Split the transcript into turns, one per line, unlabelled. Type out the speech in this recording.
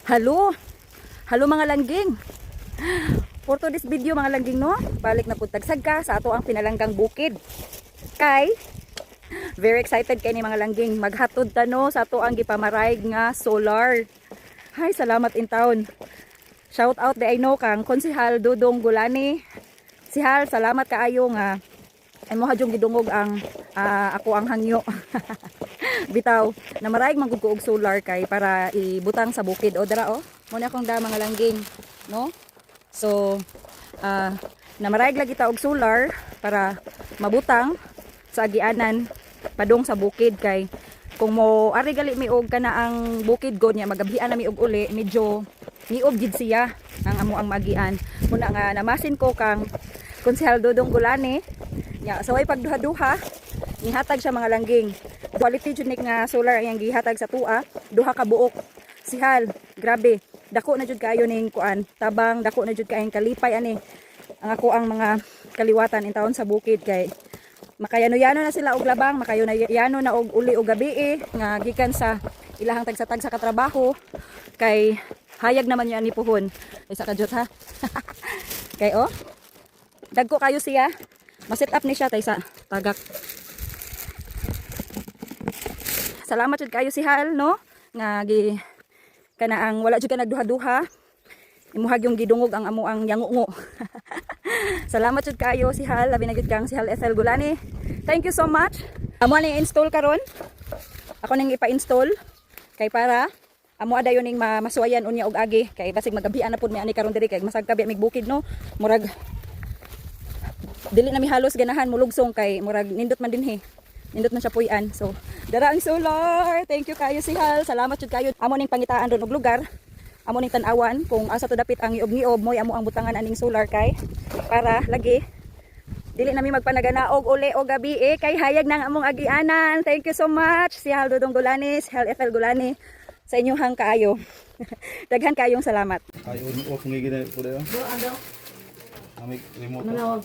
Hello. Hello, mga langging. For today's video, mga langging, no, balik na pud tagsagka sa ato ang pinalanggang bukid. Kay very excited kay ni, mga langging, maghatod ta, no, sa ato ang gipamarayg nga solar. Hay, salamat in town. Shout out diay, no, kang Konsehal Dudong Gulani. Sihal, salamat kaayo nga ay mo hadyong gidungog ang ako ang hangyo. Bitaw, namarayg man gud ko og solar kay para ibutang sa bukid o dara o. Mo na akong da, mga langging, no? So, namarayg lagi ta og solar para mabutang sa agianan padung sa bukid kay kung mo ari gali mi og kana ang bukid god niya magabhian na mi og uli, medyo niob gid siya ang amo ang magian. Muna nga namasin ko kang Konsehal Dudong Gulani nya sa way pagduha-duha, nihatag siya, mga langging. Quality jud ni nga solar ang gihatag sa tua, duha ka buok. Sihal, grabe, dako na jud kayo ning kuan tabang, dako na jud kaayong kalipay ani ang ako ang mga kaliwatan in taon sa bukid kay makayano-yano na sila og labang, makayano-yano na og uli og gabi eh, nga gikan sa ilahang tagsa-tagsa ka trabaho kay hayag naman niya ni puhon. Isa ka jud ha. Kay oh, dagko kayo siya. Ma-set up ni siya taysa tagak. Salamat jud kayo, Sihal, no, nga gi kana ang wala jud ka nagduha-duha. Imuhag yung gidungog ang amo ang yangungo. Salamat jud kayo, Sihal, labi na gyud kang Sihal Ethel Gulani. Thank you so much. Amo ning install karon. Ako ning ipa-install kay para amo adayon ning masuwayan unya og agi kay basig magabian na pud mi ani karon diri kay masagka biya mig bukid, no. Murag dili na mi halos ganahan mulugsong kay murag nindot man dinhi. Nindot man siya puy-an. So, dara ang solar. Thank you kayo, Sihal. Salamat jud kayo. Amo ning pangitaan ron og lugar. Amo ning tan-awan kung asa to dapit ang niob-niob moy amo ang butangan aning solar kay para lagi dili nami magpanaganaog uli o gabi eh, kay hayag ng among agianan. Thank you so much, Sihal Dudong Gulani, Sihal Ethel Gulani, sa inyong kaayo. Daghan kayong salamat.
Ay, on off nga gina po dayo. Amik remote.
Manawag.